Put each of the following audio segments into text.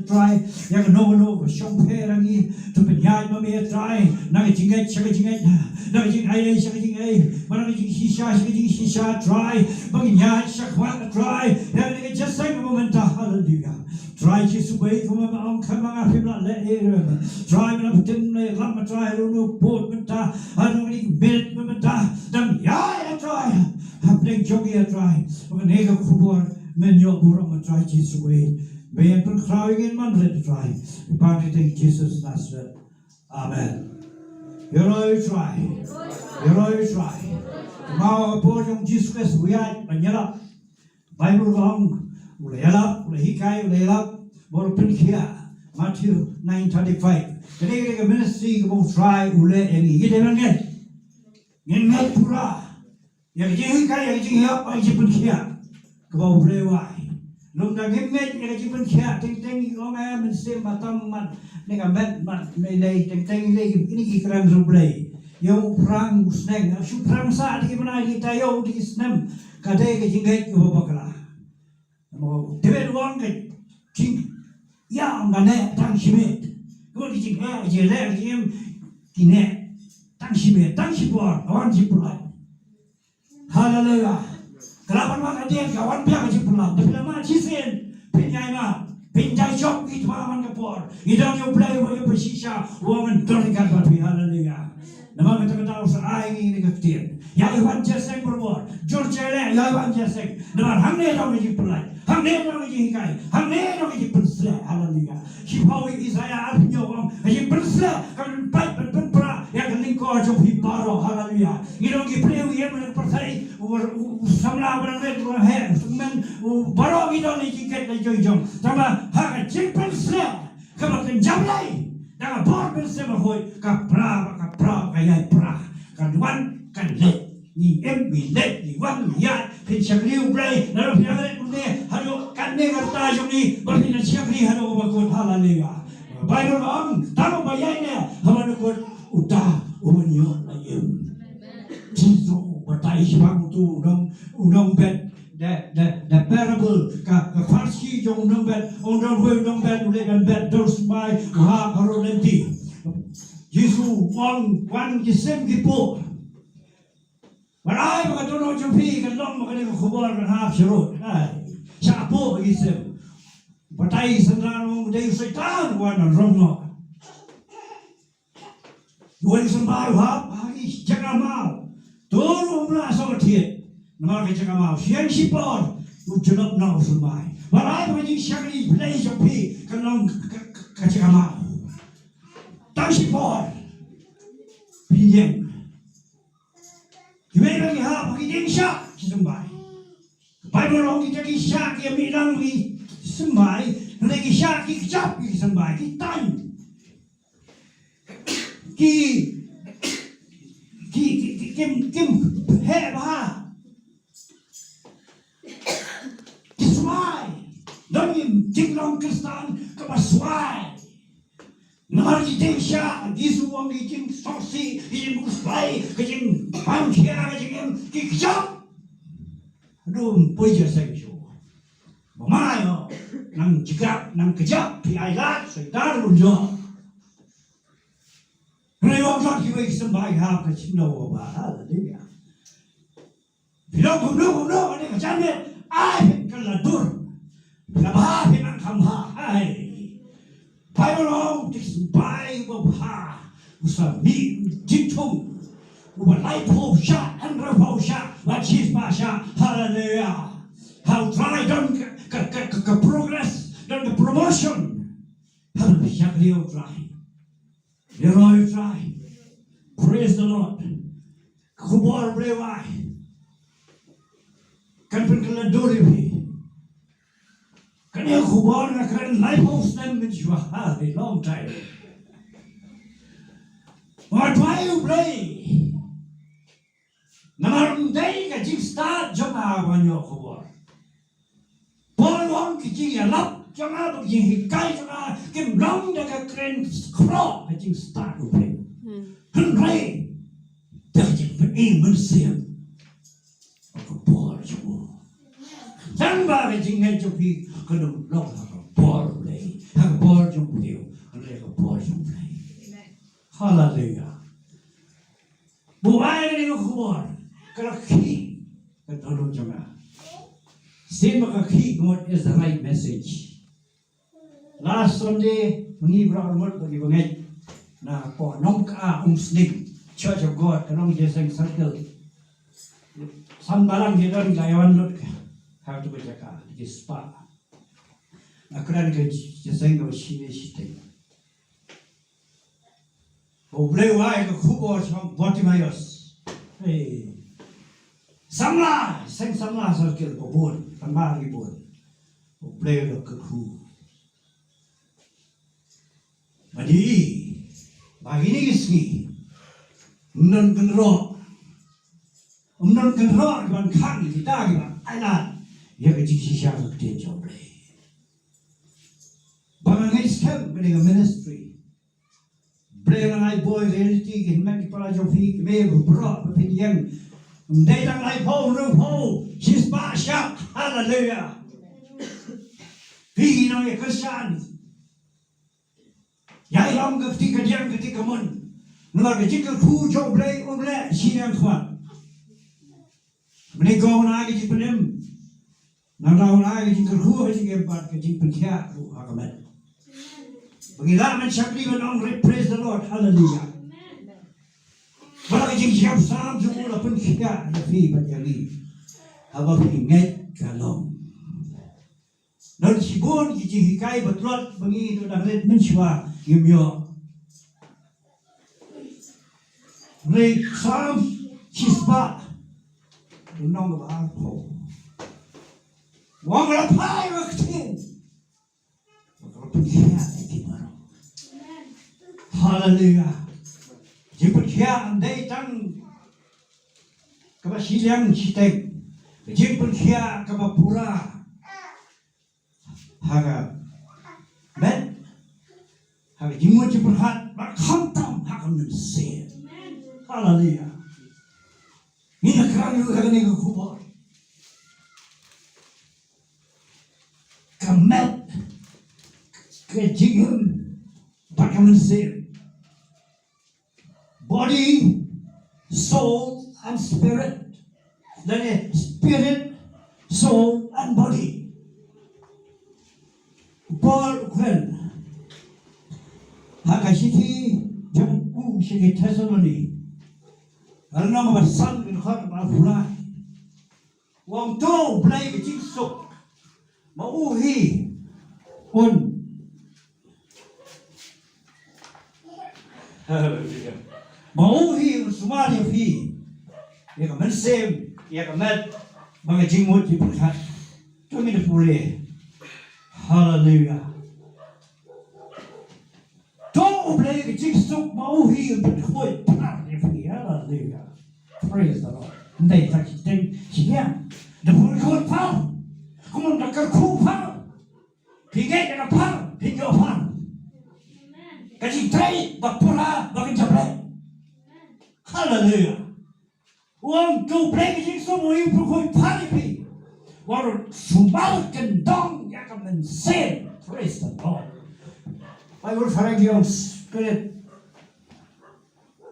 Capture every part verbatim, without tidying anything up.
Trai, ïa kano kano ka shongpher ha ngi, to pynïaid ma me Trai, na ka jingngeit sha ka jingngeit, na ka jingai ei sha ka jingai, na ka jingshisha sha ka jingshisha Trai, ba ngin ïaid shakhmat Trai, ïa kane ka jingïaseng kaba mynta, haleluya. Trai Jisu bad kumba nga ong kaba nga phim lah leh ei ruh. Trai mynta pyntin leh lam Trai ruh nu put mynta, anu ni bit mynta, dang ïaid Trai. Hapdeng jong ïa Trai, ba kane ka khubor men ïoh burom Trai Jisu bad. Ba ïa pynkhraw ïa ngin man rit Trai. Ba kane ka kyrteng Jisu Nasaret. Amen. Ïaroh Trai. Ïaroh Trai. Kumba ka por jong Jisu Khrist u ïaid ban ïalap. Bible ka ong u la ïalap, u la hikai, u la ïalap, bad u pynkhiah. Matthew nine thirty-five. Kane ka dei ka ministry kaba u Trai u leh ïa ngi. Ngi dei ban ngeit. Ngin ngeit pura. Ïa ka jinghikai, ïa ka jingïalap, ïa ka jingpynkhiah kaba U Blei u ai. Lymda ngim ngeit ïa ka jingpynkhiah, teng teng ngi ong, eh, mynsiem ba tam mat, ne ka met mat, ne lei, teng teng lei, kine ki kren U Blei. Ïa u phrang u sneng, shu phrang sah da ki bnai, da ki taïew, da ki snem, ka dei ka jingngeit kaba bakla. Namar u David u ong ka jing, ïa, ong ka neh tang shimet. Ka mut ka jingeh, ka jingleh, ka jingim, ki neh tang shimet, tang shipor, ka wan jingpyllait. Haleluya. Ka la ban wan hadien, ka wan biang ka jingpyllait. Te phi la mad shisien, phin ïai mad, phin ïai jop, ngi tma man ka por. Ngi don ïa U Blei uba ïoh ba shisha, uba wan don ryngkat bad phi. Haleluya. Namar kata kata u sa ai ngi kane ka ktien. Ïai wan jingïaseng barabor. Jur jingïaleh, ïai wan jingïaseng. Namar hangne don ka jingpyllait. Hangne don ka jinghikai. Hangne don ka jingpynsleh. Haleluya. Shiphew Isaïah arphew hynñiew u ong, ka jingpynsleh kan pynpait, pyn, pynpra ïa ka lyngkor jong phi baroh. Haleluya. Ngi don ki briew ïa ka pyrthei, u, u, u samla ba dang rit, u dang heh, u tymmen, u baroh ngi don ïa ki kit la jong jong. Tangba ha ka jingpynsleh kaba kynja Blei, da ka bor mynsiem bakhoi, ka pra, ka pra, ka ïai pra, ka wan, ka leit, ngi im, ngi leit, ngi wan, ngi ïaid, phin shakri U Blei, naduh phi ïa leit kumne, haduh katne ka rta jong ngi, ba phin shakri haduh kaba kut, haleluya. Baibl ka ong, tang uba ïaid ne, haba dykut, uta uban ïoh la im. Jisu u batai shaphang uto u nong, u nongbet, the, the, the parable, ka, ka pharshi jong u nongbet, u nongwei u nongbet, u leit ban bet, dor symbai, u hap harud lynti. Jisu u ong, wan ki sim ki pur. Wat ai ba ka dohnud jong phi kan long ba kane ka khubor kan hap sharud. Ai, shah pur ki sim. Batai synran u ong, dei u Soitan u wan ban rong noh. U wan symbai u hap ha ki jaka maw. To ruh um lah sngewthuh. Namar ka jaka maw. Shen shipor u jnop noh u symbai. Wat ai ba ka jingshakri Blei jong phi kan long ka, ka, ka jaka maw. Tang shipor. Phi ïeng. Kiwei ba ki hap ha ki dieng shah ki symbai. Baibl ong kita ki shah ki ïa mih lang ki symbai, hynrei ki shah ki kjap ki symbai, ki tang. Ki, ki, ki, ki, kim, kim heh bha. Ki swai. Don ki jinglong Khristan kaba swai. Namar ki dieng shah, ki su ong ki jingsoksi, ki jingkhuslai, ki jingpang khia, ki jingim, ki kjap. Dum poi ja seng shu. Ba mai ho, nang jingkjap, nang kjap, phi ai lad, Soitan ruh ïoh. Hynrei wan jot kiwei ki symbai ha ka jingno ba, haleluya. Phi long kumno kumno, kane ka janmiet, ai phin kylla dur. Phi la bha phin nang kham bha, ai. Baibl ong, u symbai uba bha u sa mih jingthung. Uba laiphew shah, hynriewphew shah, bad shispah shah. Haleluya. Ha U Trai don ka, ka, ka, ka, ka progress, don ka promotion. Haleluya, shakri U Trai. Ïaroh ïa U Trai. Praise the Lord. Ka khubor U Blei u ai kan pynkylla dur ïa phi. Kane ka khubor nga kren laiphew snem mynshuwa. Ha, a long time. Nga duwai U Blei. Namar ym dei ka jingstad jong nga ban ïoh khubor. Paul u ong ki jingïalap jong nga bad ki jinghikai jong nga kim long da ka kren khroh ka jingstad U Blei. Hmm. Hynrei da ka jingpyni mynsiem ha ka bor jong u. Tang ba ka jingngeit jong phi kan ym long ha ka bor U Blei, ha ka Haleluya. Buh ai kane ka khubor. Ka la khih ka dohnud jong nga. Sien ba ka khih ngut is the right message. Last Sunday, ngi bra ngut bagi bangit. Na po nong ka Umsning, Church of God, ka Nongjaseng Circle. Sam balang ki don ka yawan lut ka. Hatu ka jaka, ki spa. Na kren ka jaseng ka shine shiteng. U Blei u ai ka khubor sha Bartimaeus. Hey. Samla, seng samla sa kil ko bun, kan ba ki bun. U Blei u ka khu. Ba di, ba kine ki sngi. Ym don kynroh. Ym don kynroh ki ban khang kita ki ban ailad ïa ka jingshisha ka ktien jong U Blei. Ba nga ngeit skhem kane ka ministry. Blei u nang ai bor ïa ki hynmen ki para jong phi, ki mei baroh ba phin ïeng. Ym dei tang laiphew hynriewphew, shispah shak. Haleluya. Phi nong ïa Khristan. Ïa ïa long ka kti ka diang ka kti ka mon. Namar ka jingkyrkhu jong U Blei un leh shiliang khmat. Mynne ko un ai ka jingpynim. Nangta un ai ka jingkyrkhu ha ka jingim bad ka jingpynkhiah ruh ha ka met. Ba ngi lah ban shakri ban ong, praise the Lord, hallelujah. Ba la ka jingshah psalm jong u la pynkhiah ïa phi bad ïa ngi. Haba phi ngeit ka long. Don shibun ki jinghikai ba tlot ba ngi dang rit mynshuwa ngim ïoh. Re Psalm shispah. Nong ba arphew. Wang la phai ba ktien. Ba ka la pynkhiah ïa ki baroh. Haleluya. Jingpynkhiah ym dei tang kaba shiliang shiteng. Jingpynkhiah kaba pura. Ha ka met, ha ka jingmut jingpyrkhat, bad khamtam ha ka mynsiem. Haleluya. Ngi la kren ruh ha kane ka khubor. Ka met, ka jingim, bad ka mynsiem. Body, soul and spirit. Lane spirit, soul and body. Paul u kren ha ka shithi jong u sha ki Thessaloni. Ka lynnong ba san, ka dkhot ba arphew lai. U ong to U Blei ka jingsuk. Ma u hi un. Haleluya. Ma u hi un sumar ïa phi. Ïa ka mynsiem, ïa ka met, bad ka jingmut jingpyrkhat. To ngin ïa pule. Haleluya. To U Blei ka jingsuk ma u hi un pynkhuid phar ïa phi. Haleluya. Praise the Lord. Ym dei tang shi teng shi hiang. Da pynkhuid phar. Kumno da kyrkhu phar. Phi ngeit ïa ka phar, phin ïoh phar. Ka jingtrei ba pura ba kan jam leh. Haleluya. U ong to U Blei ka jingsuk u ïa u pyrkhat phar ïa phi. Wat sumar kyndong ïa ka mynsiem. Praise the Lord. Bible phareng ïa u spirit.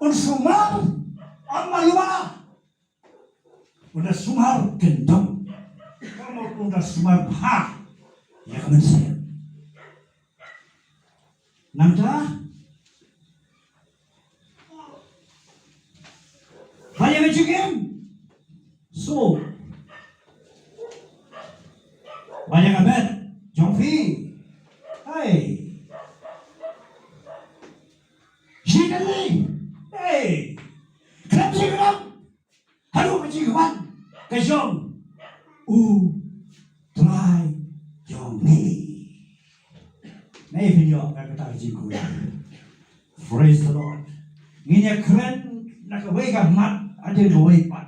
Un sumar, ym ma ïa u ma. Un da sumar kyndong. Ka mut un da sumar bha ïa ka mynsiem. Nangta ba ïa ka jingim. So ba ïa ka met jong phi. Hai. Shi kali. Hey. Khlem shi khlem. Haduh ka jingkmen ka jong U Trai jong ngi. Ngi phin ïoh ka kata ka jingkmen. Praise the Lord. Ngin ïa kren na kawei ka mat hadien kawei pat.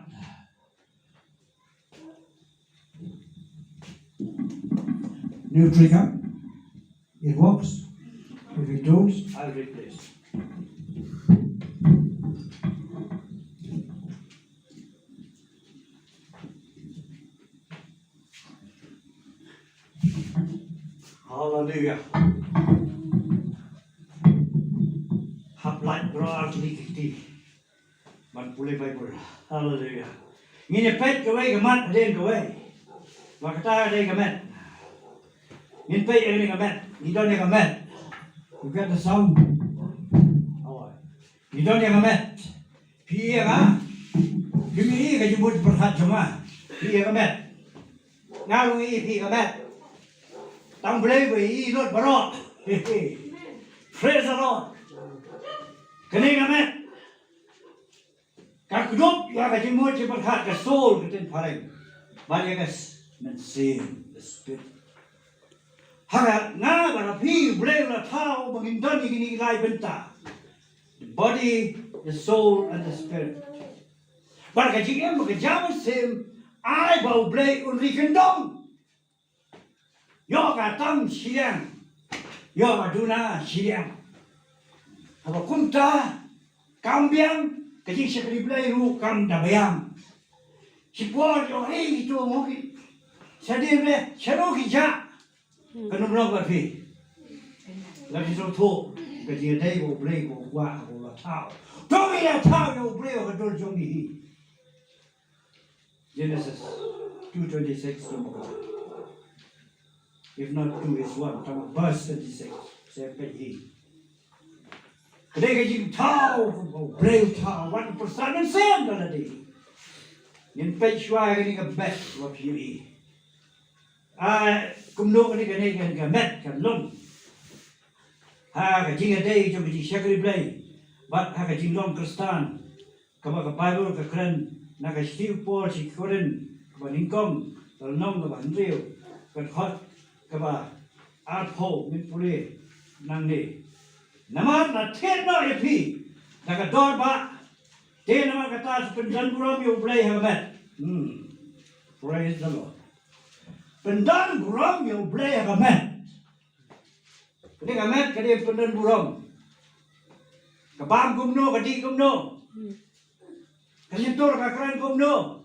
New trigger. It works. If it don't, I'll replace. Hallelujah. Hap Lait bro ar tylli ki kti. Ban pule Baibl. Haleluya. Ngin ïa peit kawei ka mat hadien kawei. Ba kata ka dei ka met. Ngin peit ïa kane ka met. Ngi don ïa ka met. You get the sound? Ngi don ïa ka met. Phi ïa nga. Phi ïa ka jingmut pyrkhat jong nga. Phi ïa ka met. Nga ruh ngi ïa phi ka met. Tang Blei ba ïa i lut baroh. Praise the Lord. Kane ka met ka kdup ïa ka jingmut jingpyrkhat ka soul ka ktien phareng. Bad ïa ka s-, mynsiem, the spirit. Ha nga bad ha phi U Blei u la thaw ba ngin don ïa kine ki lai bynta. The body, the soul and the spirit. Bad ka jingim bad ka jaw mynsiem ai ba U Blei un ri kyndong. Ïoh ka tam shiliang. Ïoh ka duna shiliang. Haba kumta kam biang, ka jingshakri Blei ruh kam da biang. Shipor ïoh hi tu mo ki. Shadien Blei shano ki ja. Kan ym long bad phi. La phi sngewthuh ka jingïadei bad U Blei, bad U Blei, bad U Blei thaw. To ngi ïa thaw ïa U Blei ha ka dur jong ngi hi. Genesis two twenty-six to mo. If not two is one, tang verse twenty-six. Sa peit hi. Ka dei ka jingthaw, ka briew thaw, wan pyrshah mynsiem da lade. Ngin peit shuwa kane ka best wa phi ïohi. Ah, kumno kane, kane, kane ka met kan long ha ka jingïadei jong ka jingshakri Blei bad ha ka jinglong Khristan. Kaba ka Baibl ka kren na ka shithi u Paul sha ki Korinth kaba nyngkong, ka lynnong kaba hynriew, ka dkhot kaba arphew, ngin pule nangne. Namar la thied noh ïa phi da ka dor ba, te namar kata sa pyndon burom ïa U Blei ha ka met. Hmm. Praise the Lord. Pyndon burom ïa U Blei ha ka met. Ka dei ka met, ka dei pyndon burom. Ka bam kumno, ka dih kumno. Ka ngintur ka kren kumno.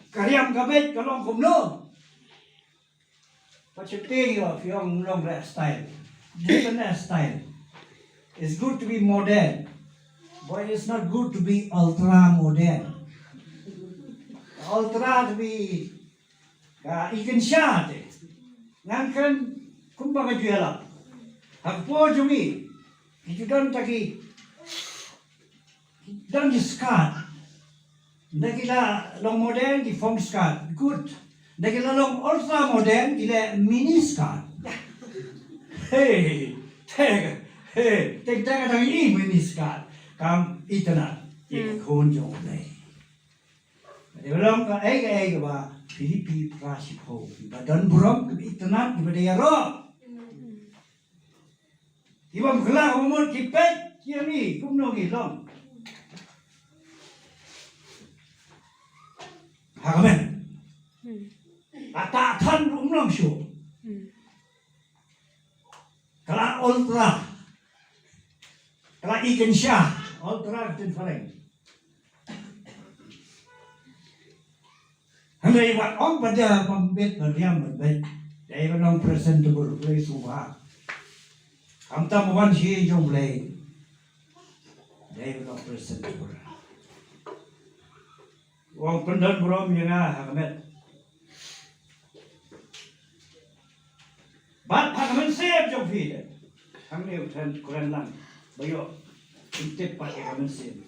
Ka riam ka beit ka long kumno. But you think of young long rest style. Different style. It's good to be modern. But it's not good to be ultra modern. Ultra to be Ka i kynsha te. Ngan kren kumba ka ju ïalap. Ha ka por jong ngi, ki ju don ta ki, ki don ki skat. Nda ki la long modern ki form skat. Good. Nda ki la long ultra modern ki leh mini skat. Hey, te, hey, te, te ka dang i mini skat. Kam itynnad. Ïa ka khun jong U Blei. Dei ba long kaei kaei kaba Philippi phra shiphew. Kiba don burom, kiba itynnad, kiba dei ïaroh. Kiba ym kylla ka mut, ki peit ïa ngi kumno ngi long. Ha ka met. Ata than ruh ym long shuh. Ka la ultra. Ka la i kynsha. Ultra ka ktien phareng. Hynrei wat ong ba da pynbit ba riam ban beit. Dei ban long presentable, Blei sngewbha. Khamtam wan shi jong Blei. Dei ban long presentable. Wan pyndon burom ïa nga ha ka met. Bad ha ka mynsiem jong phi de. Hangne u than kren lang. Ba ïoh. Phin tip pat ïa ka mynsiem.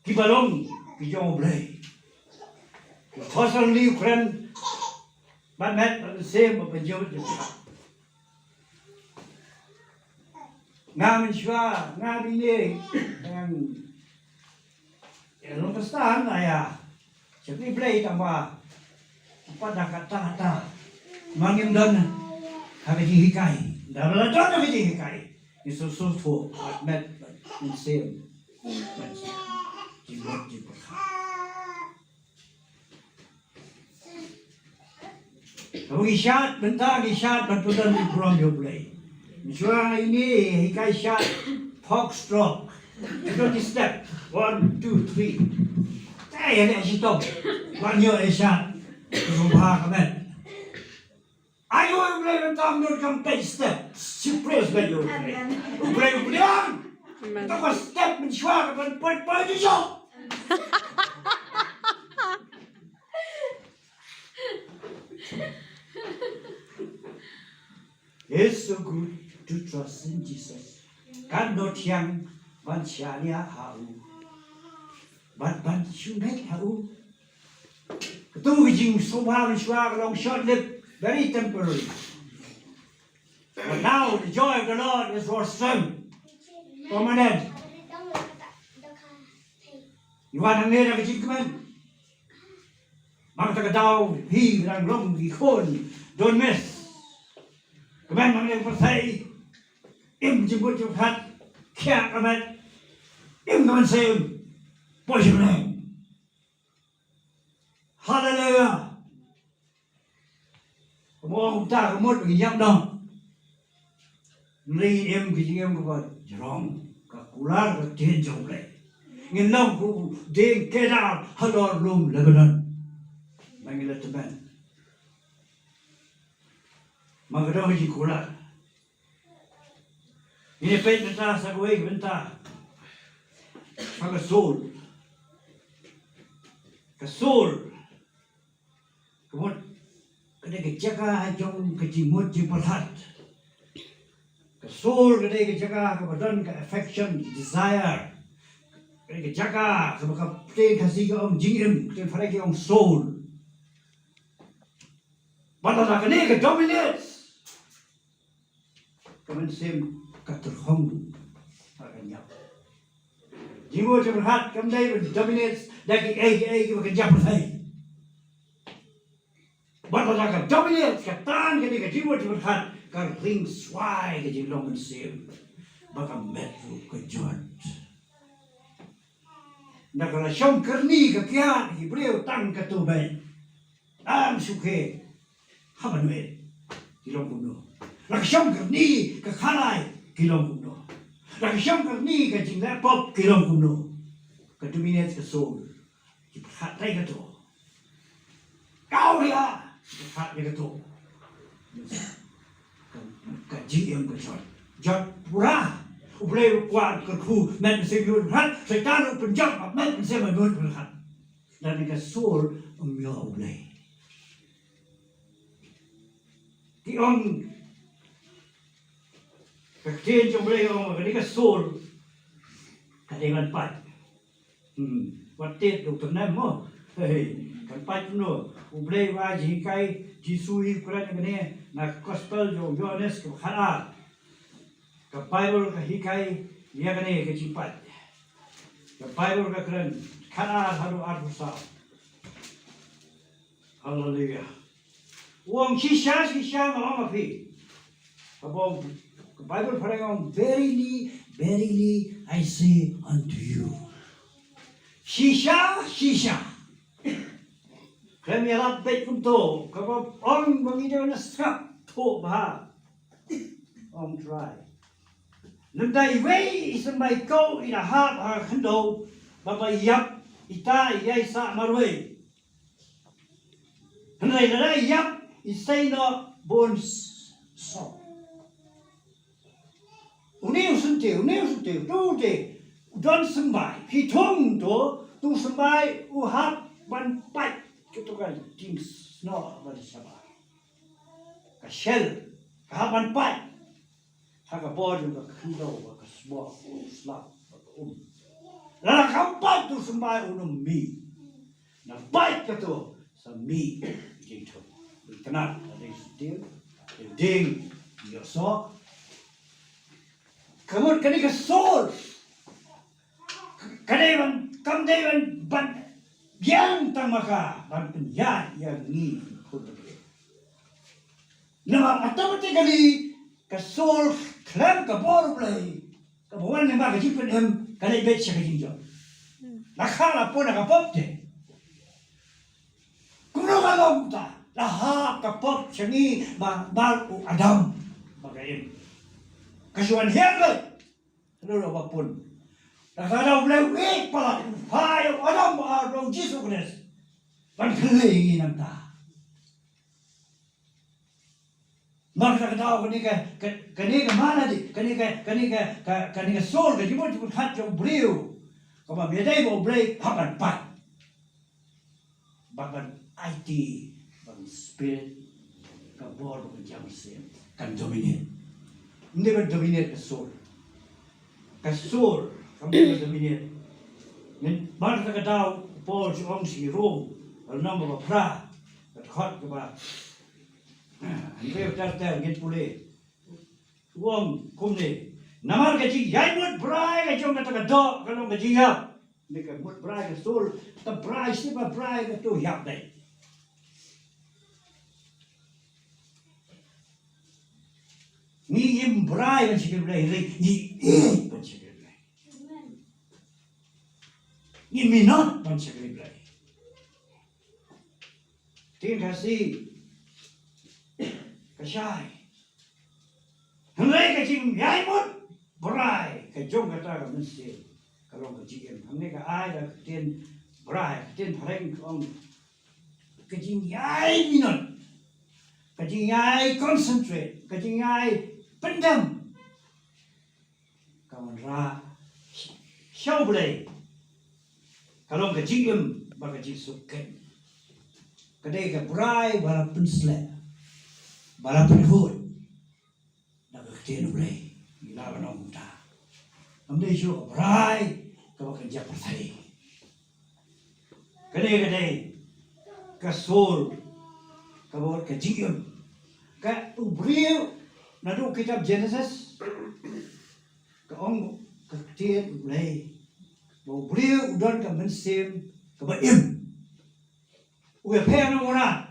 Kiba long ki jong U Blei. Ki khosang li u kren. Bad met bad mynsiem bad ban jot jong ka. Nga mynshuwa, nga bine. Ngan Ïa long Khristan la ïa shakri Blei tang ba pat da kata kata. Ma ngim don ha ka jinghikai. Da la don ha ka jinghikai. Ngi sngewsih thuh bad met bad mynsiem. Bad jingmut jingpyrkhat. Haba ngi shad, mynta ngi shad ban pyndon burom ïa U Blei. Mynshuwa ine hikai shad foxtrot. Twenty step. One, two, three. Te ïa ne shitom. Ban ïoh ïa shad. Sngewbha ka met. Ayo, U Blei ban tam don kam peit step. Surprise ba yo. Amen. U Blei, U Blei. Amen. Ka step mynshuwa ka ban poi poi ju jo. It's so good to trust in Jesus. Kan don thiang ban shaniah ha u. Ban ban shunai ha u. Katu ka jingsngewbha mynshuwa ka long short lived, very temporary. But now the joy of the Lord is your strength. Permanent. Ïa wan hangne da ka jingkmen. Ba kata ka daw hi dang long ki khun don mes. Kmen hangne pyrthei. Im jingmut jingpyrkhat. Khia ka met. Im ka mynsiem. Poi sha bneng. Haleluya. Kumta ka mut ngi ïap noh. Ngi im ki jingim kaba jrong, ka kular ka ktien jong U Blei. Ngin long kum u dieng kedar halor lum Lebanon. Ba ngi la tymmen. Ma ka dong ka jingkular. Ngin ïa peit mynta sa kawei ka bynta. Sa ka soul. Ka soul. Ka mut, ka dei ka jaka ha jong ka jingmut jingpyrkhat. Ka soul ka dei ka jaka kaba don ka affection, desire. Ka dei ka jaka kaba ka ktien Khasi ka ong jingim, ka ktien Phareng ka ong soul. Bad lada kane ka dominate, ka mynsiem ka tyrkhong bad ka ñiap. Jingmut jingpyrkhat kam dei ban dominate da kiei kiei kiba kynja pyrthei. Bad lada ka dominate, ka tan kane ka jingmut jingpyrkhat, ka ring swai ka jinglong mynsiem. Ba ka met ruh ka jot. Na ka la shong kyrni ka kiad hi briew tang ka tu beit. Am shuke. Haba nwe. Ki long kumno. La ka shong kyrni ka khalai. Ki long kumno. La ka shong kyrni ka jingleh pop. Ki long kumno. Ka dominate ka soul. Ki pyrkhat tai ka to. Kau ria. Ki pyrkhat tai ka to. Ka, ka jingim ka jot. Jot pura. U Blei u kwah kyrkhu met mynsiem ïa u pyrkhat. Soitan u pynjot met mynsiem ïa u pyrkhat. Dan ka soul ym ïoh U Blei. Ki ong ka ktien jong U Blei ong kane ka soul ka dei ban pait. Hmm. Wat tied u tyrnem mo. Hei, kan pait kumno. U Blei u ai jinghikai, Jisu hi u kren kane na gospel jong u Ïohannes ka khatar. Ka Baibl ka hikai ïa kane ka jingpait. Ka Baibl ka kren khatar haduh arphew saw. Haleluya. U ong shisha shisha nga ong ïa phi. Ka bong ka Baibl phareng ong verily verily I say unto you. Shisha shisha. Khlem ïalap beit kumto kaba ong ba ngi dei ban sngap thuh bha. Ong Trai. Lymda iwei i symbai ko i la hap ha ka khyndew ba ba ïap ita ïai sah marwei. Hynrei lada ïap i sei noh bun sop. Une u syntiew, une u syntiew, tu te u don symbai, phi thung to, tu symbai u hap ban pait, kito ka ding snoh ban shabar. Ka shell ka hap ban pait. Ha ka bor jong ka khyndew ba ka sboh u slap ba ka um. Lada kam pait tu symbai u nym mih. Na pait ka tu sa mih jingthung. Itynnad na ding sdil ding ïoh soh. Ka mut kane ka soul. Ka dei ban, kam dei ban ban biang tang ma ka ban pynïaid ïa ngi khun. Namar automatically ka soul khlem ka bor U Blei kaba wan lyngba ka jingpynim ka leit beit sha ka jingjop. La kha la pun ha ka pop te. Kumno ka long ta la ha ka pop sha ngi ba bar u Adam ba ka im. Ka shu wan hiar beit. Hynrei ba pun. Da ka da U Blei u ïeit palat u phai u Adam ba ar u Jisu Khrist ban kylli ngi nangta. Namar kata ka daw kane ka, ka, kane ka malady, kane ka, kane ka, ka, kane ka soul, ka jingmut jingpyrkhat jong u briew kaba ym ïadei bad U Blei, hap ban pait. Bad ban aiti ba ka spirit, ka bor ba ka jam sien kan dominate. Ym dei ban dominate ka soul. Ka soul kam dei ban dominate. Namar kata ka daw u Paul u ong sha ki Rom, ka lynnong kaba phra, ka dkhot kaba hynriew ter ter, ngin pule. U ong kumne: Namar ka jingïaid mut brai ka jong kata ka doh ka long ka jingïap. Ne ka mut brai ka soul, ka brai shi ba brai ka to ïap dei. Ngi im brai ban shakri Blei, hynrei ngi ïeit ban shakri Blei. Ngi minot ban shakri Blei. Ktien Khasi ka shai. Hynrei ka jingïaid mut brai ka jong kata ka mynsiem ka long ka jingim. Hangne ka ai da ka ktien brai, ka ktien phareng ka ong ka jingïaid minot, ka jingïaid concentrate, ka jingïaid pyndem. Ka wanrah sha U Blei ka long ka jingim bad ka jingsuk khein. Ka dei ka brai ba la pynsleh, ba la pynhud da ka ktien U Blei. Ngi lah ban ong kumta. Kam dei shuh ka brai kaba kynja pyrthei. Kane ka dei ka soul, kaba ka jingim. Ka u briew, naduh kitab Genesis ka ong ka ktien U Blei ba u briew u don ka mynsiem kaba im. U ïapher na u mrad.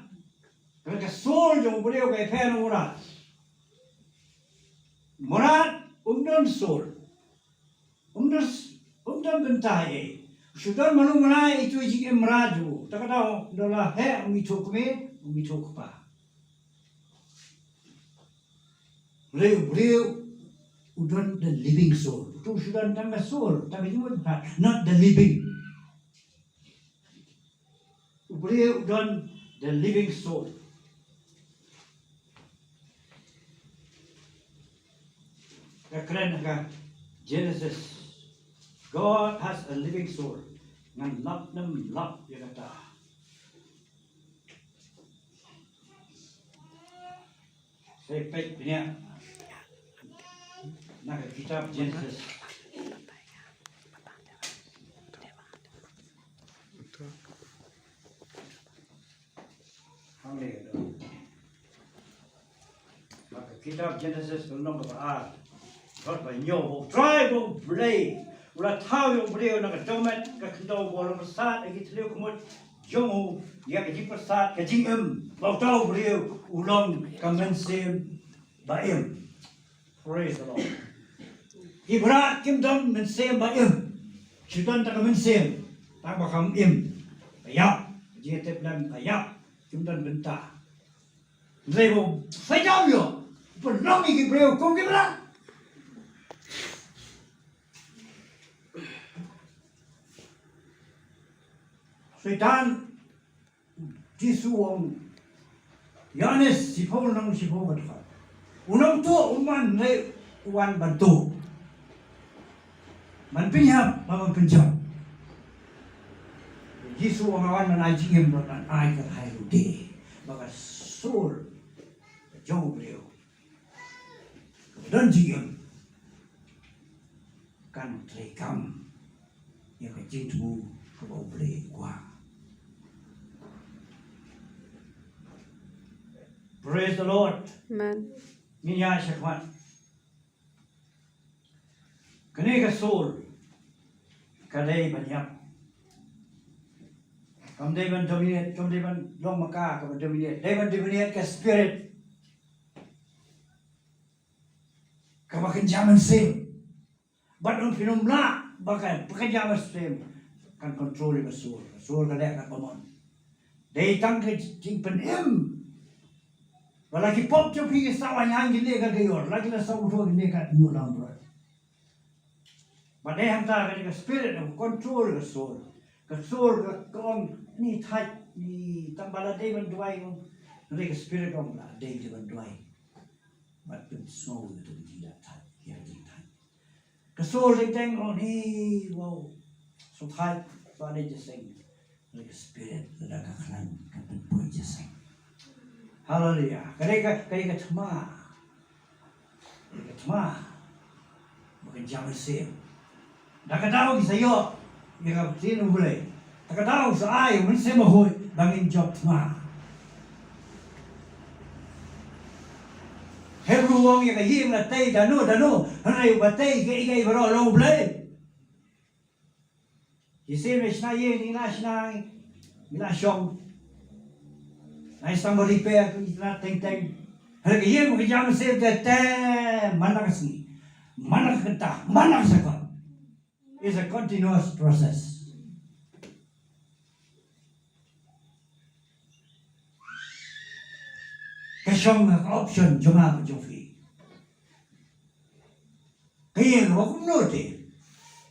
Ka soul jong u briew ka ïapher na u mrad. Mrad um don soul. Um don, um don bynta ei. Shu don mano mano ei, itu jingim mrad ju. Ta ka daw, don la heh, um ithuh kmie, um ithuh kpa. Hynrei u briew u don the living soul. Utu shu don tang ka soul, tang ka jingmut, not the living. U briew u don the living soul. Ka kren ha ka Genesis, God has a living soul. Ngan lap ne ym lap ïa kata. Sa peit bniah na ka kitab Genesis. Hangne ka dei. Na ka kitab Genesis ka lynnong kaba ar, dkhot ba hynñiew, ba U Trai ba U Blei u la thaw ïa u briew na ka dohmed ka khyndew, ba u la pyrsad ïa ki thliew khmut jong u, ïa ka jingpyrsad ka jingim, ba uta u briew u long ka mynsiem ba im. Praise the Lord. Ki mrad kim don mynsiem ba im. Shu don tang ka mynsiem, tang ba kam im. Ka ïap, jingtip lem ka ïap, kim don bynta. Hynrei ba u Soitan ïoh, u pynlong ïa ki briew kum ki mrad. Soitan, Jisu u ong, Ïoannis shiphew lynnong shiphew ka dkhot, u nongtuh um wan, hynrei u wan ban tuh, ban pynïap bad ban pynjot. Jisu u ong, nga wan ban ai jingim, ban ai ka lehai lade. Ba ka soul ka jong u briew ka don jingim kan treikam ïa ka jingthmu kaba U Blei u kwah. Praise the Lord. Amen. Ngin ïa shakhmat. Kane ka soul ka dei ban ïap. Kam dei ban dominate, kam dei ban long ma ka kaba dominate. Dei ban dominate ka spirit kaba kynja mynsiem. Bad ym pynlong ba ka, ba ka kynja mynsiem kan control ïa ka soul. Ka soul ka dei ka common. Dei tang ka jingpynim. Ba la ki pop jong phi ki sawa ñiang ki leh ka kyiur, la ki la saw uthuh ki leh ka ñiuh lambrot. Ba dei hangta ka dei ka spirit ka control ka soul. Ka soul ka, ka ong ni thait ni tang ba la dei ban duwai, ong. Hynrei ka spirit ong la dei ban duwai. Bad pynsngew ïa ka jingïathait, ïa ka jingthait. Ka soul teng teng, oh ni, wow. Sngewthait, ba ne jingïaseng. Ka spirit, lada ka khlaiñ, ka pynpoi jingïaseng. Haleluya. Ka dei ka, ka dei ka thma. Ka dei ka thma. Ba kan jam mynsiem. Da ka daw ki sa ïoh ïa ka ktien U Blei. Da ka daw sa ai u Mynsiem Bakhuid ba ngin jop thma. Hebru u ong ïa ka ïing la tei da no da no, hynrei uba tei kiei kiei baroh long U Blei. Shisien ngi shna ïing, ngi la shna, ngi la shong. Ngi sdang ba repair, ngi la teng teng. Hynrei ka ïing ba ka jam mynsiem te te man la ka sngi, man la ka kynta, man la ka second. It's a continuous process. Ka shong ha ka option jong nga bad jong phi. Ka ïing ba kumno te?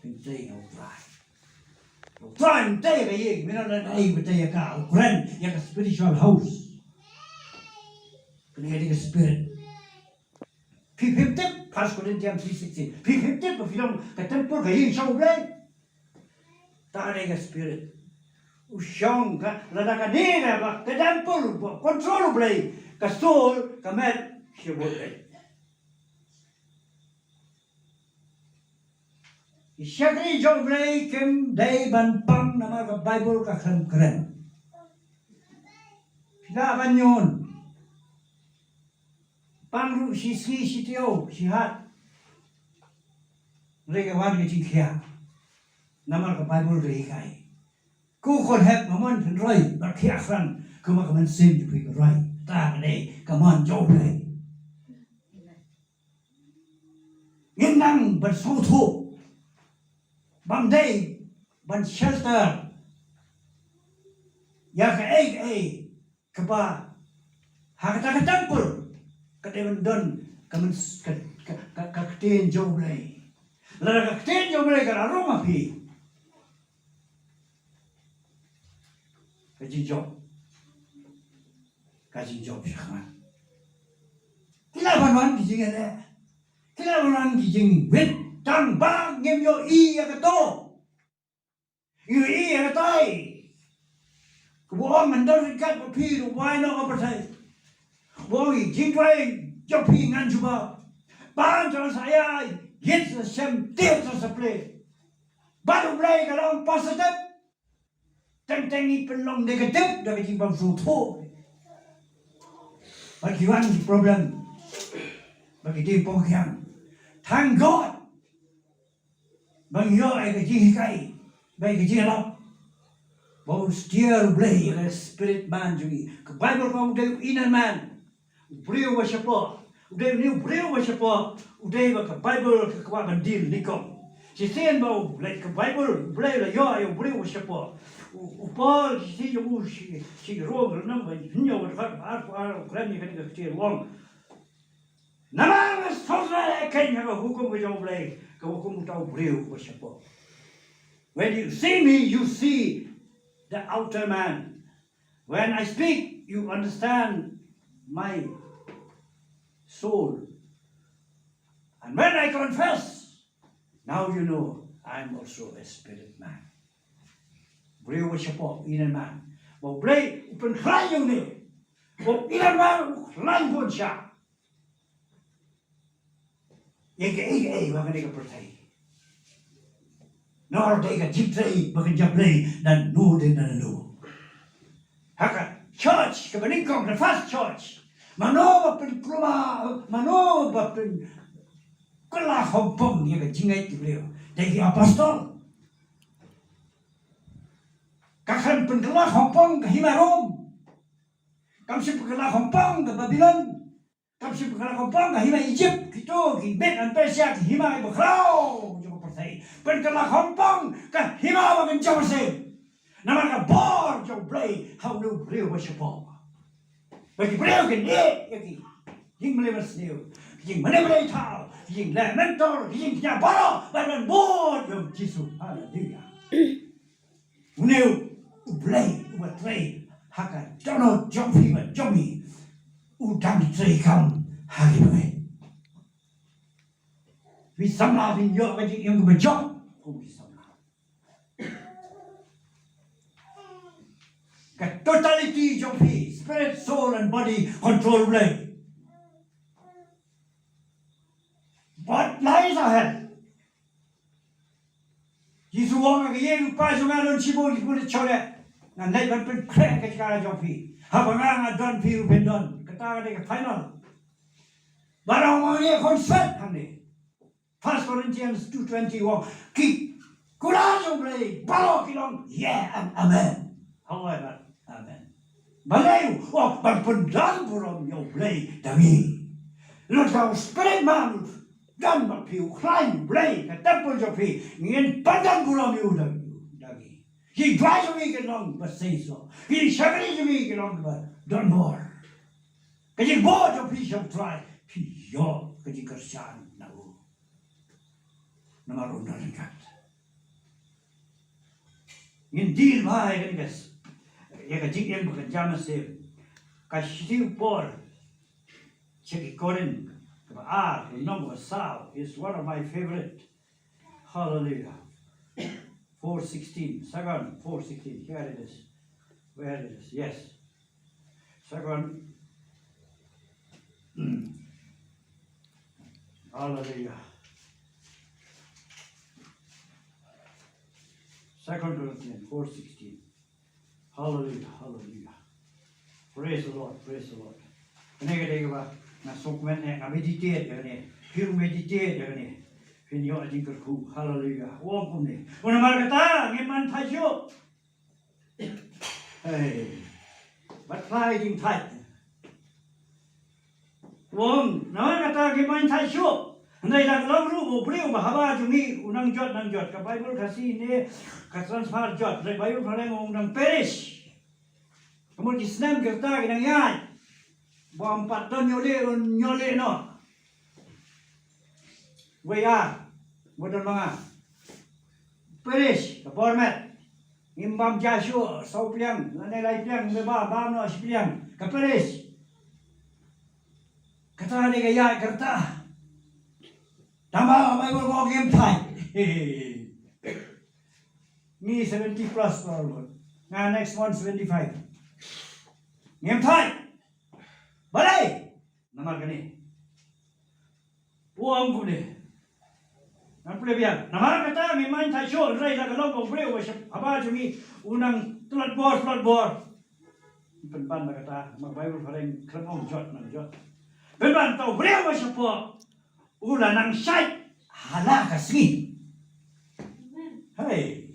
Pyntrei ïa U Trai. U Trai pyntrei ïa ka ïing, mynta la dei pyntrei ïa ka, u kren ïa ka spiritual house. Kane ka dei ka spirit. Phi, phim tip, First Corinthians three sixteen. Phi, phim tip ba phi long ka templ ka ïing shong U Blei. Ta dei ka spirit. U shong ka, lada kane ka ba ka templ ba control U Blei, ka soul ka met sha U Blei. Ki shakri jong U Blei kim dei ban pang namar ka Baibl ka khlem kren. Phi lah ban ñion. Pang ruh shi sngi shi taïew shi hat. Hynrei ka wan ka jingkhiah. Namar ka Baibl ka hikai. Ko khun hep, nga mon phin roi bad khiah khlaiñ, kumba ka mynsiem jong phi ka roi. Ta ka dei ka mon jong U Blei. Ngin nang ban sngewthuh. Bym dei ban shelter ïa kaei kaei kaba ha kata ka templ ka dei ban don ka myn-, ka, ka, ka, ka ktien jong U Blei. Lada ka ktien jong U Blei ka la rung ha phi, ka jingjop, ka jingjop shakhmat. Ki la ban wan ki jingeh, ki la ban wan ki jingwit, tang ba ngim ïohi ïa kato. Ïohi ïa katai. Kaba ong ngan don ryngkat bad phi, ruh wai noh ka pyrthei. Ba ong i jingduwai jong phi ngan jubab. Ban jan sa ïa ïit sa shem, tied sa sa plie. Bad U Blei ka long positive. Teng teng ngi pynlong negative da ka jingbymsngewthuh. Bad ki wan ki problem. Bad ki dei pong khiang. Thank God. Ba ngi ïoh ïa ka jinghikai, ba ïa ka jingïalap. Ba u steer U Blei ïa ka spirit man jong ngi. Ka Baibl ka ong u dei u inner man. U briew ba shapoh. U dei une u briew ba shapoh. U dei ba ka Baibl ka kwah ban deal nyngkong. Shisien ba u Blei, ka Baibl, U Blei la ïoh ïa u briew ba shapoh. U, u Paul shi jong u shi, shi Rom lynnong ba hynñiew, dkhot ba arphew ar, u kren ïa kane ka ktien u ong. Namar nga sngewsih ïa ka hukum ka jong U Blei, ka hukum uta u briew ba shapoh. When you see me, you see the outer man. When I speak, you understand my soul. And when I confess, now you know I am also a spirit man. Briew ba shapoh, inner man. Ba U Blei u pynkhlaiñ ïa une. Ba u inner man u khlaiñ bun shah. Ïa kaei kaei ba kane ka pyrthei. Nor dei ka jingtrei ba kan jam Blei na no dei na no. Ha ka church kaba nyngkong, the first church. Mano ba pynkulmar, mano ba pynkylla khongpong ïa ka jingngeit ki briew? Dei ki apostol. Ka khlem pynkylla khongpong ka hima Rom. Kam shym pynkylla khongpong ka Babilon. Kam shym pynkylla khongpong ka hima Egypt, kito ki Med and Persia, ki hima kiba khraw jong ka pyrthei. Pynkylla khongpong ka hima ba kan jam mynsiem. Namar ka bor jong U Blei ha une u briew ba shapoh. Ba ki briew kin ïeh ïa ki jingmane mynsiem, ki jingmane blei thaw, ki jingleh mentor, ki jingkñia baroh ban bud ïa U Jisu. Haleluya. Une U Blei uba trei ha ka dohnud jong phi bad jong ngi, u dang trei kam ha ki bangeit. Phi samla phin ïoh ka jingim kaba jop kum ki samla. Ka totality jong phi, spirit, soul and body, control U Blei. What lies ahead? Jisu u ong, ka ïing u Kpa jong nga don shibun shibun shane. Ngan leit ban pynkhreh ka jaka jong phi. Haba nga nga don, phi ruh phin don. Kata ka dei ka final. Bad u ong, ngi khun shet hangne. First Corinthians two twenty u ong, ki kular jong U Blei baroh ki long yeah and amen. However, amen. Balei? U ong ban pyndon burom ïa U Blei da ngi. Lada u Spirit man u don bad phi, u khlaiñ U Blei, ka templ jong phi, ngin pyndon burom ïa u da, da ngi. Ki duwai jong ngi kin long ba seisoh. Ki shakri jong ngi kin long ba donbor. Ka jingbor jong phi sha U Trai, phi ïoh ka jingkyrshan na u. Namar u don ryngkat. Ngin deal bha ïa kane ka s-, ïa ka jingim ba ka jam mynsiem. Ka shithi u Paul sha ki Korinth kaba ar, lynnong kaba saw, is one of my favorite. Hallelujah. Four sixteen, Second four sixteen. Here it is. Where it is? Yes. Second. Hallelujah. Second Corinthians four sixteen. Hallelujah, hallelujah. Praise the Lord, praise the Lord. Kane ka dei kaba nga sngewkmen, eh, nga meditate ïa kane. Phi ruh meditate ïa kane. Phin ïoh jingkyrkhu. Hallelujah. U ong kumne. U ong, namar kata ngim man thait shuh. Hey. Bad phai jingthait. U ong, namar kata ngim man thait shuh. Hynrei la ka long ruh ba u briew ba haba jong ngi u nang jot, nang jot. Ka Baibl Khasi ne ka transfer jot. Hynrei Baibl Phareng u ong u nang perish. Ka mut ki snem ki rta ki nang ïaid. Ba ym pat don ïoh leh, ïoh leh noh. Wei ar, ba don ma nga. Perish, ka bor met. Ngim bam ja shuh, saw pliang, lane lai pliang, ngim bam, bam noh shi pliang. Ka perish. Kata ne ka ïaid ka rta. Tang ba Baibl ka ong ngim thait. Ngi seventy plus baroh. Nga next month seventy-five. Ngim thait. Balei? Namar kane. U ong kumne. Ngan pule biang. Namar kata ngim man thait shuh, hynrei la ka long ba u briew ba shap-, haba jong ngi u nang tlot bor, tlot bor. Pynban la kata, ma Baibl Phareng khlem ong jot, nang jot. Pynban ta u briew ba shapoh u la nang shait ha la ka sngi. Hey.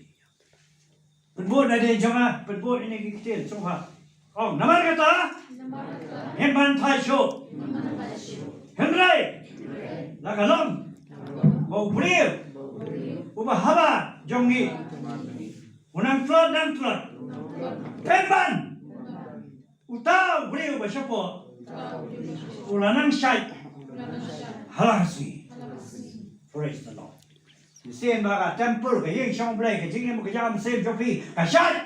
Pynbud na dei jong nga, pynbud ïa kine ki ktien sngewbha. Ong, namar kata ngim man thait shuh. Hynrei la ka long ba u briew uba haba jong ngi u nang tlot, nang tlot. Pynban uta u briew ba shapoh u la nang shait ha la ka sngi. Praise the Lord. Mynsiem ba ka temple, ka ïing shong Blei, ka jingim ka jam mynsiem jong phi ka shait.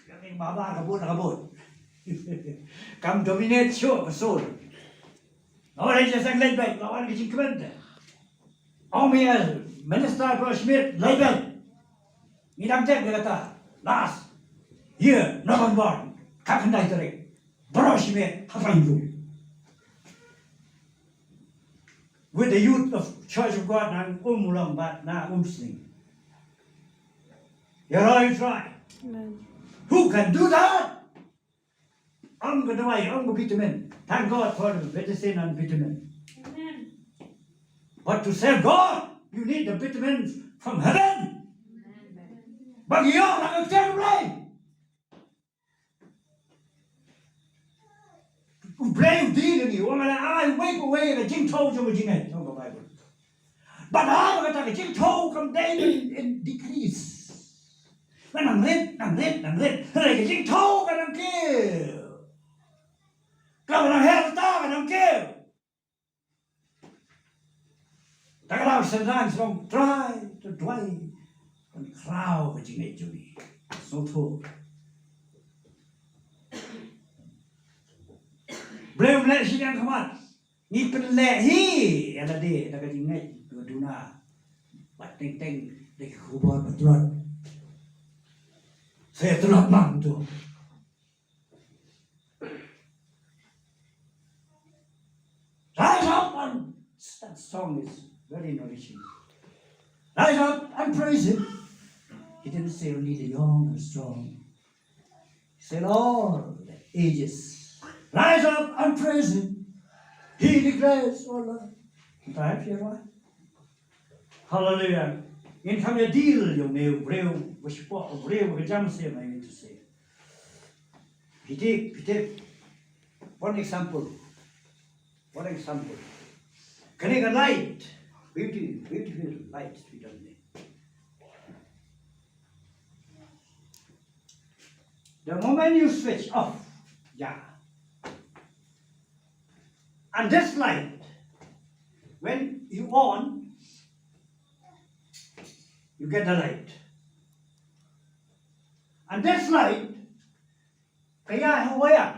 Ka ïing ba, ba ka bud, ka bud. Kam dominate shuh ka sur. Ora ïa sang leit beit, lawan ka jingkmen te. Ong ïa Minister Bro Schmidt leit beit. Ngi dang tip ïa kata. Last year November, ka khyndai tarik, Bro Schmidt hapdeng jong, with the youth of Church of God na Umlong bad na Umsning. Ïaroh ïa U Trai. Amen. Who can do that? Ym ka dawai, ym ka vitamin. Thank God for the medicine and vitamin. Amen. But to serve God, you need the vitamins from heaven. Amen. Ba ngi ïoh na ka ktien U Blei. U Blei u dei ngi, u ong leh, ai, wei pa wei ka jingthew jong ka jingngeit, jong ka Baibl. Bad haba kata ka jingthew kam dei in, in decrease. Ka nang rit, nang rit, nang rit. Hynrei ka jingthew ka nang kiew. Ka nang her ta ka nang kiew. Ta ka daw synran shnong, Trai, to duwai ban khraw ka jingngeit jong ngi. Sngewthuh. Blei um leh shiliang khmat. Ngi pynleh hi ïa lade da ka jingngeit ba duna. Bad teng teng da ki khubor ba tlot. Sa ïa tlot lang tu. Rise up and, that song is very nourishing. Rise up and praise him. He didn't say only the young and strong. He said all the ages. Rise up and praise him. He declares all the time. Hallelujah. Ngin kham ïa deal ïa une u briew ba shapoh, u briew ba ka jam se, I mean to say. Phi tip, phi tip. One example. One example. Kane ka light. Beauty, beautiful light to be done there. The moment you switch off, yeah. And this light, when you on, you get the light. And this light, ka ïa ha wire.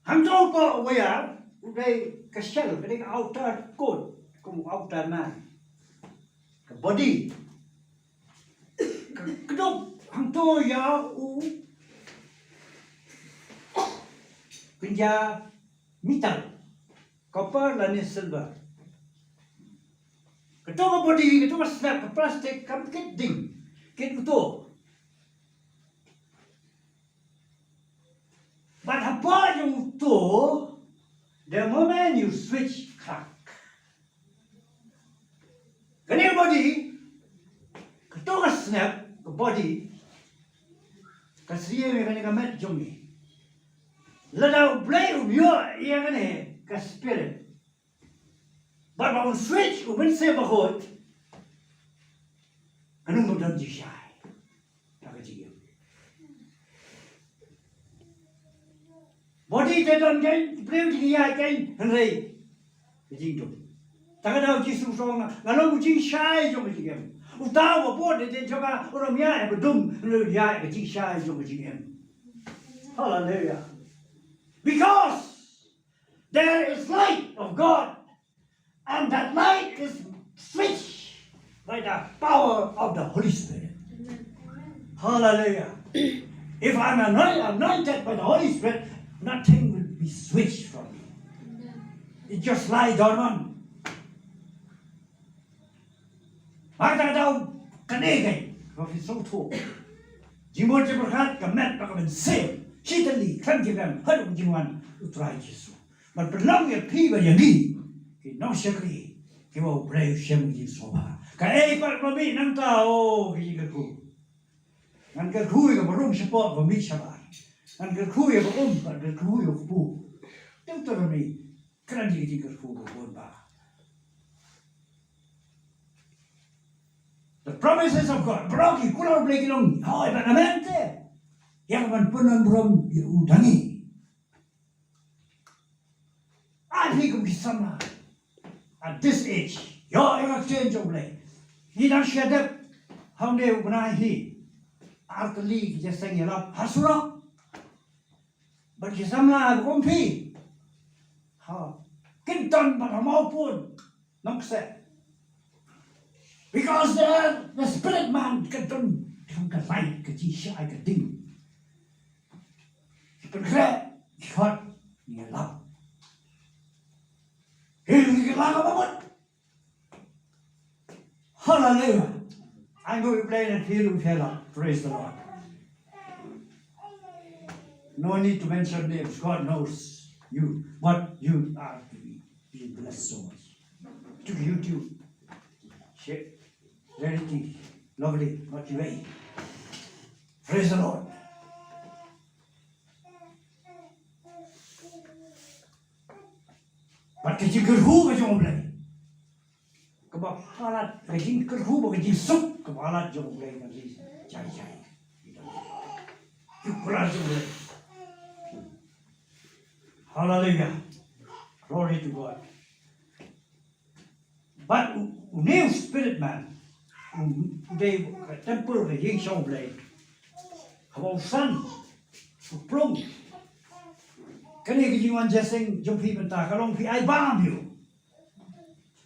Hangto u wire, u dei ka shell, ka dei ka outer coat, kum outer man. Ka body. Ka, ka dei hangto ïa u kynja metal, copper lane silver. Kato ka body, kato ka snap, ka plastic, kam kit ding, kit uto. But hapoh jong uto, the moment you switch, crack. Kane ka body, kato ka snap, ka body, ka siem ïa kane ka met jong ngi. Lada U Blei um ïoh ïa kane ka spirit. Bad ba un switch u Mynsiem Bakhuid, kan ym don jingshai. Ka jingim. Body te don kein, briew jingïaid kein, hynrei ka jingdum. Te ka daw Jisu u ong, nga long u jingshai jong ka jingim. Uta uba bud ïa ka jingim jong nga un ym ïaid ba dum, hynrei un ïaid ka jingshai jong ka jingim. Hallelujah. Because there is light of God, and that light is switched by the power of the Holy Spirit. Hallelujah. If I'm anoint-, anointed by the Holy Spirit, nothing will be switched from me. It just lie dormant. Ba ka daw kane ka, ka phi sngewthuh. Jingmut jingpyrkhat, ka met bad ka mynsiem, shi tylli khlem ki bym haduh ka jingwan U Trai Jisu. Ban pynlong ïa phi bad ïa ngi ki nongshakri kiba U Blei u shem ka jingsngewbha. Kaei pat ba mih nangta, o, ka jingkyrkhu. Ngan kyrkhu ïa kaba rung shapoh ba mih shabar. Ngan kyrkhu ïa ba um, ngan kyrkhu ïa u kpu. Deuteronomy. Kren ïa ka jingkyrkhu ba bun ba. The promises of God. Baroh ki kular U Blei ki long hoi bad amen te. Ïa ka ban pynlong burom ïa u da ngi. Ai phi kum ki samla. At this age. Ïoh ïa ka ktien jong U Blei. Ngi dang shu dep ha une u bnai hi. Ar tylli ki jingïaseng ïalap ha surok. Bad ki samla ba kum phi. Ha. Kin don bad ha mawpud. Nongkseh. Because the, the spirit man ka don, ka don ka light, ka jingshai, ka ding. Ki pynkhreh, ki khot, ki ïalap. Ki la ka ba mut. Hallelujah. I'm going to play and feel with her. Praise the Lord. No need to mention names. God knows you, what you are to be. Be blessed so much. To YouTube. Share. Reality. Lovely. Not you. Praise the Lord. Bad ka jingkyrkhu ka jong U Blei. Kaba palat, ka jingkyrkhu bad ka jingsuk, kaba palat jong U Blei ka jing jai jai. Ki kular jong U Blei. Hallelujah. Glory to God. Bad u, une u spirit man, u, u dei ka temple ka ïing shong U Blei. Haba u san, u plung, Kane ka jingwan jingïaseng jong phi mynta ka long phi ai bam ïa u.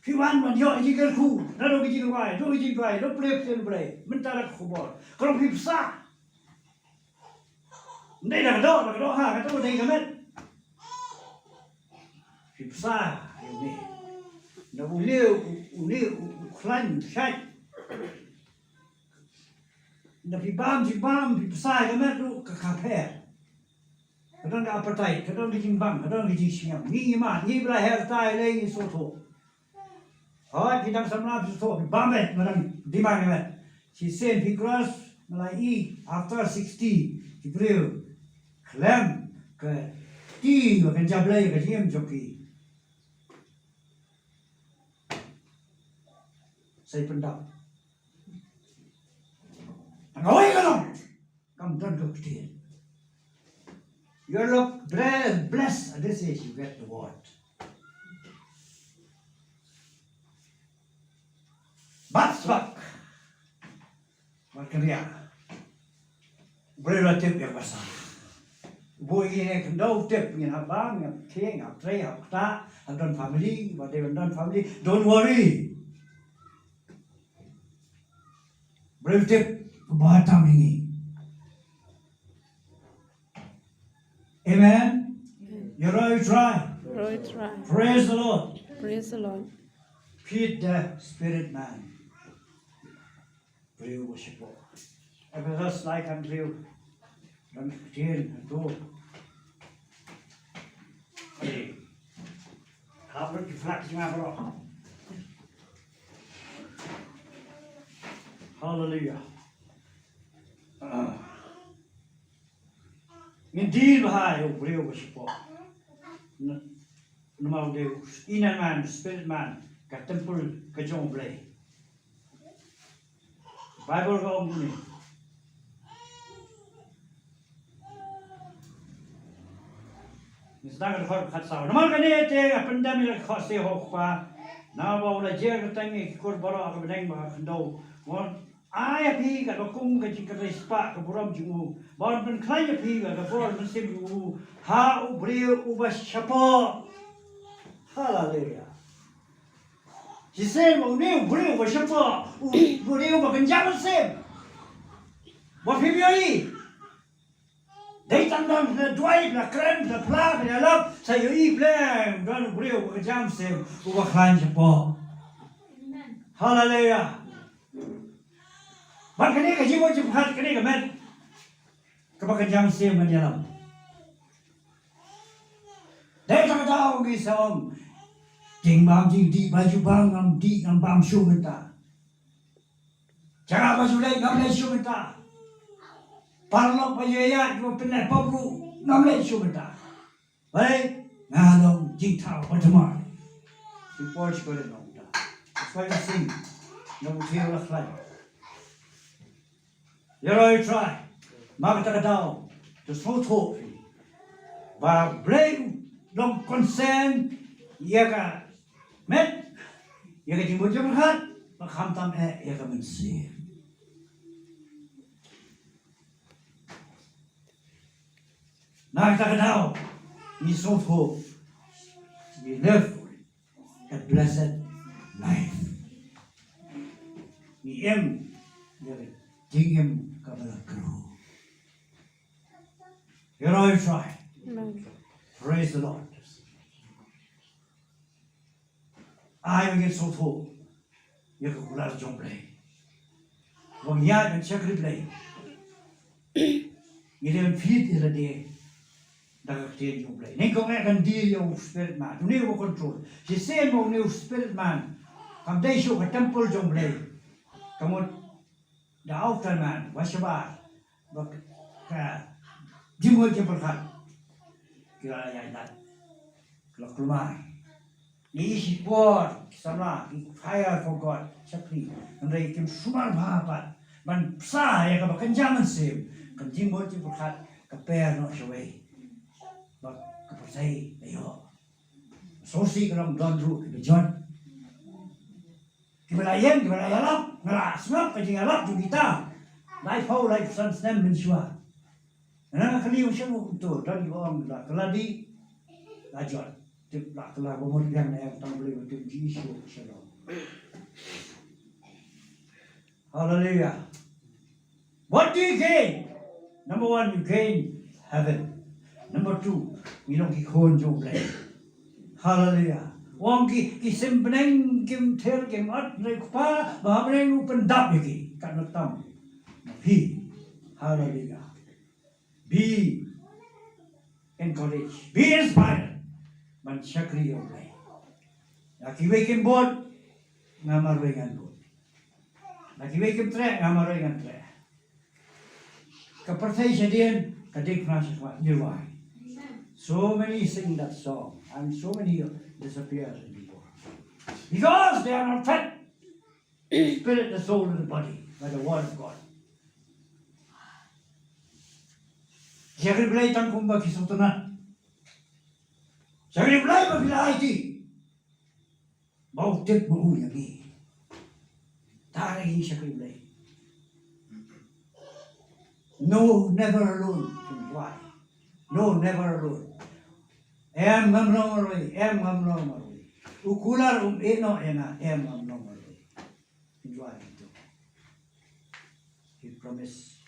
Phi wan ban ïoh jingkyrkhu, naduh ka jingduwai, naduh ka jingduwai, naduh plie plie Blei, mynta da ka khubor. Ka long phi bsa. Ym dei da ka doh, da ka doh ha, kato dei ka met. Phi bsa ïa une. Na une, une u khlaiñ shait. Na phi bam, phi bam, phi bsa ïa ka met ruh ka, ka pher. Ka don ka appetite, ka don ka jingbang, ka don ka jingsngewbha. Ngi, ngi mad, ngi ba la her tai lei ngi sngewthuh. Hooid, phi dang samla phi sngewthuh, phi bam beit, nga dang demand ïa met. Shisien phi cross nga la ïohi after sixty, phi briew khlem ka kti ba kynja Blei ka jingim jong phi. Sa ïa pyndap. Tang kawei ka long. Kam don ka ktien. You're blessed, blessed at this age you get the word. Bat sbak. Mat kynriah. Briew la tip ïa ka basa. Bun ïa ka khyndew tip ngin hap bam, ngin hap khie, ngin hap trei, hap ktah, hap don family, ba dei ban don family. Don't worry. Briew tip ba tam ïa ngi. Amen. Ïaroh ïa U Trai. Ïaroh ïa U Trai. Praise the Lord. Praise the Lord. Feed the spirit man. Briew ba shapoh. Ephesos lai khathynriew. Don ka ktien hangto. Hap lut ki flag jong nga baroh. Hallelujah. Ah. Ngin deal bha ïa u briew ba shapoh. Na, namar u dei u inner man, spirit man, ka temple ka jong U Blei. Bible ka ong kumne. Ngi sdang ka dkhot khatsaw. Namar kane te nga pyndem ïa la ka khohsiew ha u Kpa. Naba u la jer kyrteng ïa ki kur baroh ha ka bneng bad ha ka khyndew. Ngan ai ïa phi katba kum ka jingkyrhai spah ka burom jong u. Ban pynkhlaiñ ïa phi bad ka bor mynsiem jong u ha u briew uba shapoh. Haleluya. Shisien ba une u briew uba shapoh, u briew uba kynja mynsiem. Ba phim ïohi. Dei tang don phi la duwai, phi la kren, phi la phla, phi la lap, sa ïohi phi la don u briew uba kynja mynsiem, uba khlaiñ shapoh. Haleluya. Bad kane ka jingmut jingpyrkhat kane ka met kaba kynja mynsiem ngan ïalam. Dei tang ka daw ngi sa ong, jingbam jingdih ba ju bam ngam dih ngam bam shuh mynta. Jaka ba ju leit ngam leit shuh mynta. Paralok ba ju ïaid ba pynleh pop ruh ngam leit shuh mynta. Hei, nga long jingthaw ba thymmai. Ki por shi ko leh nongta. That's why we sing. Nong thiew la khlaiñ. Ïaroh ïa U Trai. Ma kata ka daw. To sngewthuh phi. Ba Blei u long concern ïa ka met. Ïa ka jingmut jingpyrkhat. Ba khamtam eh ïa ka mynsiem. Na kata ka daw, ngi sngewthuh, we live a blessed life. Ngi im ïa ka jingim kaba la kyrhuh. Ïaroh ïa U Trai. Amen. Praise the Lord. Ai ba ngin sngewthuh ïa ka kular jong Blei. Ba ngi ïaid ban shakri Blei. Ngi dei ban fit ïa lade da ka ktien jong Blei. Nyngkong eh kan deal ïa u spirit man. Une u control. Shisien ba une u spirit man kam dei shuh ka temple jong Blei. Ka mut da outer man, ba shabar, ba ka jingmut jingpyrkhat. Ki la ïaid lad, ki la kulmar. Ngi ïohi shipor ki samla ki fire for God, shakri. Hynrei kim sumar bha pat ban bsa ïa kaba kynja mynsiem, ka jingmut jingpyrkhat ka per noh shawei. Ba ka pyrthei la ïoh. Sngewsih ka long don ruh kiba jot. Kiba la ïeng, kiba la ïalap, nga la sngap ka jingïalap jong kita. Laiphew, laiphew san snem mynshuwa. Nga kylli u shem u kumto, don kiba ong la ka la dih, Ajot tip la kala ba mut biang na em tang beli ba tip ji shu shalom. Hallelujah. What do you gain? Number one, you gain heaven. Number two, ngi long ki khun jong U Blei. Hallelujah. Ong ki ki sim bneng kim ther kim at re kpa ba bneng u pyndap ïa ki. Ka na tam. Phi. Hallelujah. Be encouraged, be inspired. Ban shakri ïa U Blei. Na kiwei kim bud, nga marwei ngan bud. Na kiwei kim treh, nga marwei ngan treh. Ka pyrthei shadien ka dei kna shakwa nirwai. So many sing that song and so many disappear in the world because they are not fed. Spirit, the soul, and the body by the word of God. Shakri Blei tang kumba ki sngewtynnat. Shakri Blei ba phi la aiti. Ba u tip ma u ïa ngi. Tang ngi shakri Blei. No, never alone. Why? No, never alone. Em ngam long marwei, em ngam long marwei. U kular um ïeh noh ïa nga, em ngam long marwei. Enjoy it. He promised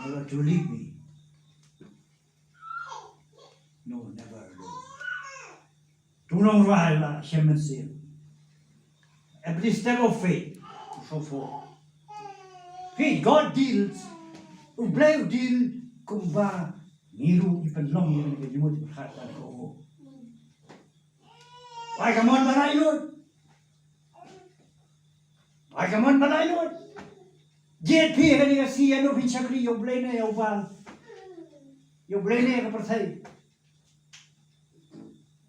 never to leave me. No, never alone. Tu nong rai la shemen sil. Every step of faith. So for faith, God deals. U Blei u deal kumba ngi ruh ngi pynlong ïa ka jingmut pyrkhat kan ko. Wai ka mon ba lai lut. Ai ka mon ba lai lut. Jied phi ha kane ka sngi ïano phin shakri ïa U Blei ne ïa u Baal. Ïa U Blei ne ïa ka pyrthei.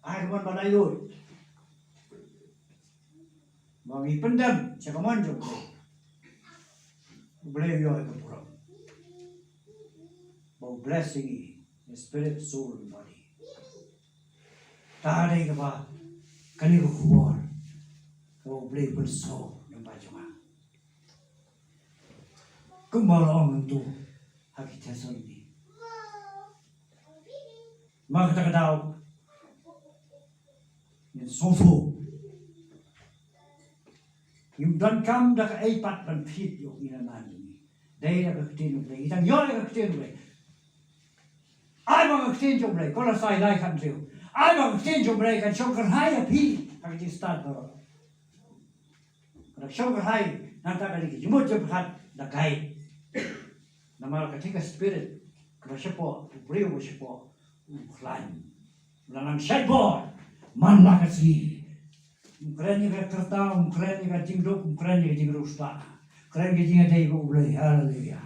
Ai ka mon ba lai lut. Ba ngi pyndem sha ka mon jong U Blei. U Blei u ïoh ïa ka burom. Ba u bless ïa ngi in spirit, soul and body. Ta dei kaba kane ka khubor kaba U Blei u pynsngew lyngba jong nga. Kumba la ong hangto ha ki Thessaloni. Ma kata ka daw ngin sngewthuh. Ngim donkam da kaei pat ban thied ïa u ngi na ngi. Dei da ka ktien U Blei. Ngi dang ïoh da ka ktien U Blei. Ai ba ka ktien jong U Blei, Kolosai lai khathynriew. Ai ba ka ktien jong U Blei kan shong kyrhai ïa phi ha ka jingstad baroh. Ka da shong kyrhai nangta ka dei ka jingmut jingpyrkhat da kai. Namar ka dei ka spirit kaba shapoh, u briew ba shapoh u khlaiñ. La nang shait bor man la ka sngi. Um kren ïa ka rta, um kren ïa ka jingduk, um kren ïa ka jingriewspah. Kren ka jingïadei bad U Blei. Haleluya.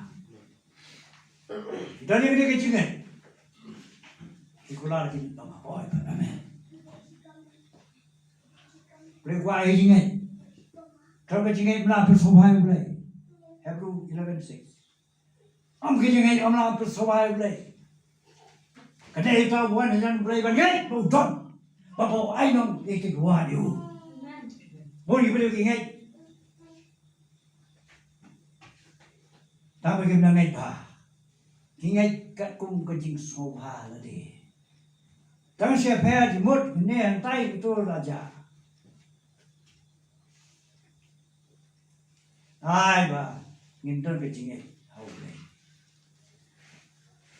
Don ïa ka jingngeit. Ki kular ki ong hooid bad amen. Blei kwah ïa ka jingngeit. Ka jingngeit ba la pynsngewbha ïa U Blei. Hebru eleven six. Ym ka jingngeit ym la pynsngewbha ïa U Blei. Ka dei uta uba wan hajan U Blei ban ngeit ba u don, ba u ai nong ïa ki ba wan ïa u. Bun ki briew ki ngeit, tangba kim nang ngeit bha. Ki ngeit katkum ka jingsngewbha lade. Tang sha pher jingmut ne hangtai kito la jia. Ai ba ngin don ka jingngeit ha U Blei.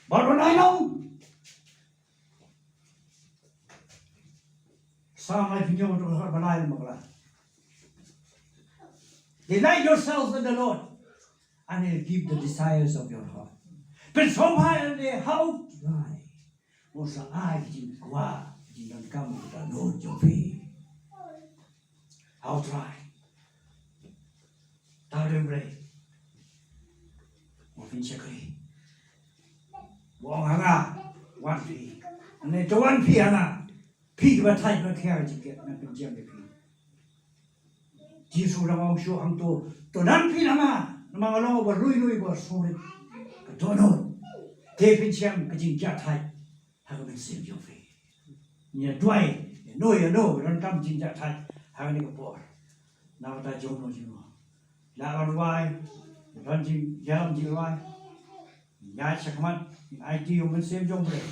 Ba don ai nong. Psalm laiphew hynñiew, dkhot ba lai, ba lai. Delight yourselves in the Lord, and He'll give the desires of your heart. Pynsngewbha ïa lade, how dry. Un sa ai ka jingkwah, ka jingdonkam ka dohnud jong phi. How dry. Tang U Blei. Mo phin shakri. Mo ong ha nga, wan phi. Ane to wan phi ha nga. Phi kiba thait ba khia ka jingkit ngan pynjem ïa phi. Jisu u dang ong shuh hangto, to don phi ha nga, namar nga long uba lui lui, uba sngewrit ka dohnud. Te phin shem ka jingjahthait ha ka mynsiem jong phi. Ngin ïa duwai ïano ïano ba donkam jingjahthait ha kane ka por. Na ka bynta jong no jong no. Lah ban rwai, ban jingïalam jingrwai. Ïaid shakhmat, ngin aiti ïa u Mynsiem jong U Blei.